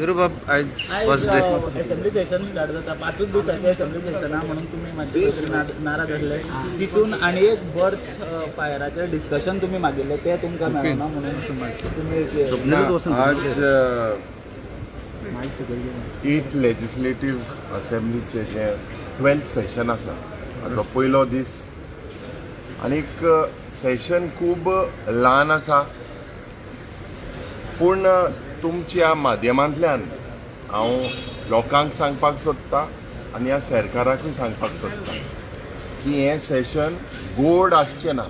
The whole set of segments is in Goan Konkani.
युरुबाब, आयज first day. Assembly Seshan start जाता. 5च दिसांचे असेंब्ली सेशना म्हणून तुमी मातशे तरी नाराज आसले. तितून आनी एक बर्थ फायराचेर डिस्कशन तुमी मागिल्लें, तें तुमकां मेळना म्हणून तुमी आज एथ लेजिस्लेटीव असेंब्लीचे जे 12th session आसा, हाचो पयलो दीस आनीक सेशन खूब ल्हान आसा. पूण तुमच्या माध्यमांतल्यान हांव लोकांक सांगपाक सोदता आनी ह्या सरकाराकूय सांगपाक सोदता की हें सेशन गोड आसचें ना,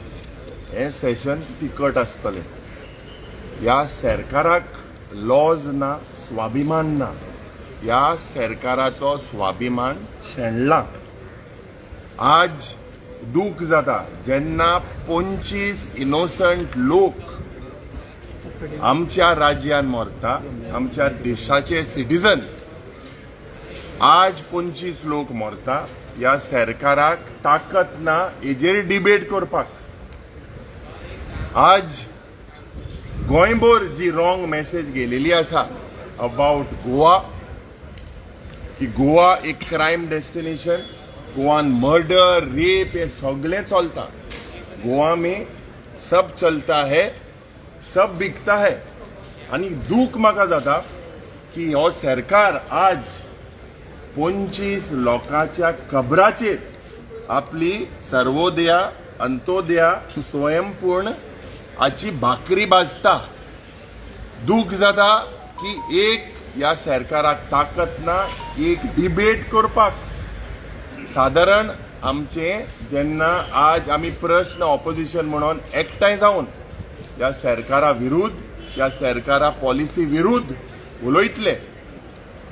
हें सेशन तिखट आसतलें. ह्या सरकाराक लॉज ना, स्वाभिमान ना. ह्या सरकाराचो स्वाभिमान शेणला. आज दूख जाता जेन्ना 25 इनोसंट लोक आमच्या राज्यान मरता, आमच्या देशाचे सिटीजन आज 25 लोक मरता, ह्या सरकाराक ताकत ना हेजेर डिबेट करपाक. आज गोंयभर जी रॉंग मेसेज गेलेली आसा अबाउट गोवा, की गोवा एक क्रायम डेस्टिनेशन, गोवान मर्डर, रेप हे सगळें चलता, गोवा में सब चलता है, सब बिकता है. आनी दूख म्हाका जाता की हो सरकार आज 25 लोकांच्या कबराचेर आपली सर्वोदया, अंत्योदया, स्वयंपूर्ण हाची भाकरी भाजता. दूख जाता की एक ह्या सरकाराक ताकत ना एक डिबेट करपाक. सादारण आमचे जेन्ना आज आमी प्रश्न ऑपोजिशन म्हणून एकठांय जावन ह्या सरकारा विरुद्ध, ह्या सरकारा पॉलिसी विरुद्ध उलयतले,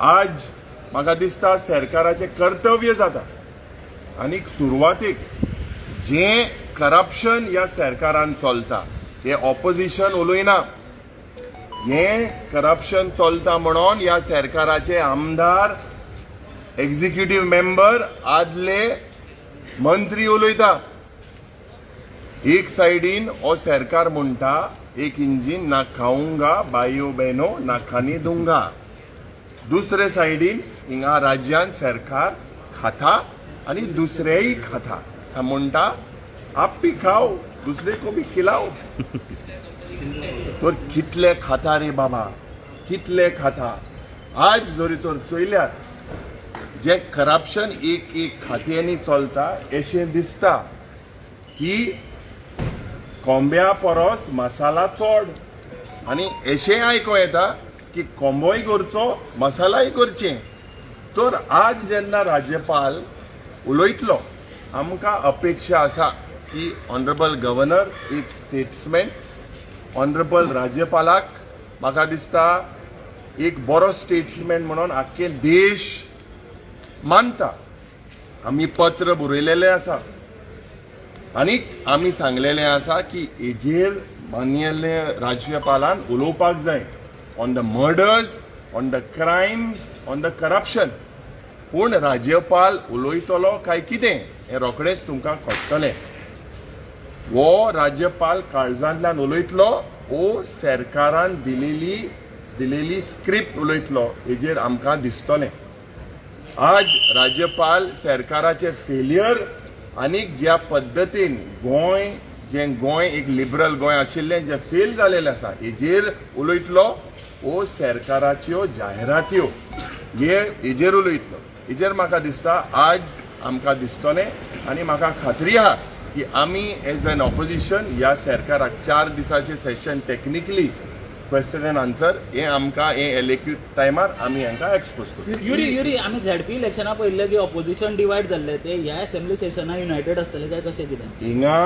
आज म्हाका दिसता सरकाराचें कर्तव्य जाता. आनीक सुरवातेक जें करप्शन ह्या सरकारान चलता, हें ऑपोजिशन उलयना. हें करप्शन चलता म्हणून ह्या सरकाराचे आमदार, एक्झिक्युटीव मेंबर, आदले मंत्री उलयता. एक सायडीन हो सरकार म्हणटा, "एक इंजिन ना खाऊंगा भाइयो बहनो, ना खाने दूंगा." दुसरे सायडीन हिंगा राज्यान सरकार खाता आणि दुसरेय खाता. म्हणटा, "आप भी खाओ, दुसरे को भी खिलाओ." तर कितले खाता रे बाबा, कितले खाता? आज जरी तर चोयल्यार जे करप्शन एक एक खात्यांनी चलता, अशें दिसता की कोंब्या परस मसाला चड. आनी अशें आयको येता की कोंबोय करचो, मसालाय करचें. तर आज जेन्ना राज्यपाल उलयतलो, आमकां अपेक्षा आसा की ऑनरेबल गव्हर्नर एक स्टेट्समॅन, ऑनरेबल राज्यपालाक म्हाका दिसता एक बरो स्टेट्समॅन म्हणून आख्खे देश मानता. आमी पत्र बरयलेलें आसा आनी आमी सांगलेलें आसा की हेजेर माननीय राज्यपालान उलोवपाक जाय, on the murders, on the crimes, on the corruption. पूण राज्यपाल उलयतलो काय कितें हें रोखडेंच तुमकां कळटलें. हो राज्यपाल काळजांतल्यान उलयतलो ओ सरकारान दिलेली स्क्रिप्ट उलयतलो, हेजेर आमकां दिसतलें. आज राज्यपाल सरकाराचे फेलियर आनीक ज्या पद्दतीन गोंय, जें गोंय एक लिबरल गोंय आशिल्लें, जें फेल जालेलें आसा, हेजेर उलयतलो ओ सरकाराच्यो जायरात्यो हे हेजेर उलयतलो, हेजेर म्हाका दिसता आज आमकां दिसतलें. आनी म्हाका खात्री आहा की आमी एज एन ऑपोजिशन ह्या सरकाराक 4 दिसाचें session, technically question and answer, हें आमकां हें एलएक्यू टायमार आमी हांकां एक्सपोज करतले. युरी, युरी, आमी झेडपी इलेक्शना पळयल्ले की ऑपोजिशन डिवायड जाल्ले. ते ह्या असेंब्ली सेशना युनायटेड आसतले काय कशें कितें? हिंगा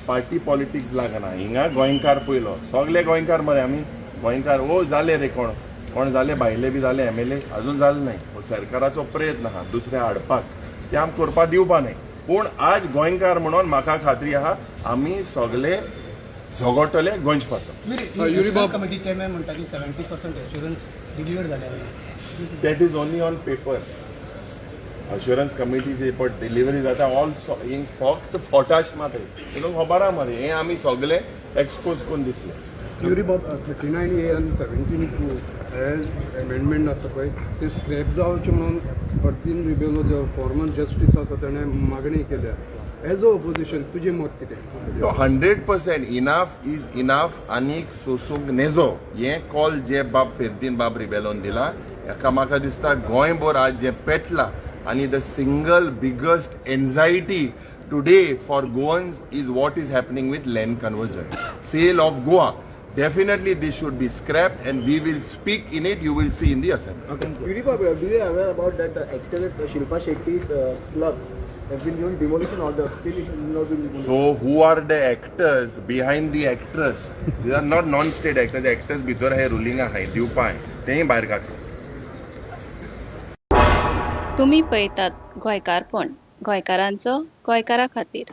पार्टी पॉलिटिक्स लागना. हिंगा गोंयकार पयलो, सगळे गोंयकार मरे. आमी गोंयकार. ओ जाले रे, कोण कोण जाले, भायले बी जाले एमएलए. अजून जाले न्हय. हो सरकाराचो प्रयत्न आहा दुसरे हाडपाक, ते आम करपाक दिवपा न्हय. पूण आज गोंयकार म्हणून म्हाका खात्री आहा, आमी सगळे झगडटले गोंयचे पासून. युरी बाब. कमिटी चेअरमॅन म्हणटा की 70% एश्युरन्स डिलिव्हर जाल्या. That is only on paper. Assurance कमिटीचे पण डिलिव्हरी जाता ऑल हिंग फक्त फोटाश मात्र. तुका खबर आहा मरे, हें आमी सगळे एक्सपोज करून दितले. युरी बाब, 39 ए आनी 17(2. एज एमेंडमेंट आसा पळय ते स्क्रॅप जावचे म्हणून फर्दीन रिबेलो जो फॉर्मर जस्टीस आसा ताणें मागणी केल्या. एज अ ओपोजिशन तुजें मत कितें? 100% enough is enough. आनीक सोसूंक नेजो हें कॉल जे बाब फेर्दीन बाब रिबेलोन दिला हेका म्हाका दिसता गोंयभर आज जें पेटलां आनी the single biggest anxiety today for Goans is what is happening with land conversion, sale of Goa. Definitely this should be scrapped and we will speak in it. You will see in the assembly. Yuripa, do you aware about that actor Shilpa Shetty's club has been given demolition order? Still it has not been demolished. So who are the actors behind the actress? These are not non-state actors. Actors भितर हे रुलिंग आहाय दिवपाय तेंय भायर काडटा. तुमी पळयतात गोंयकारपण, गोंयकारांचो गोंयकारा खातीर.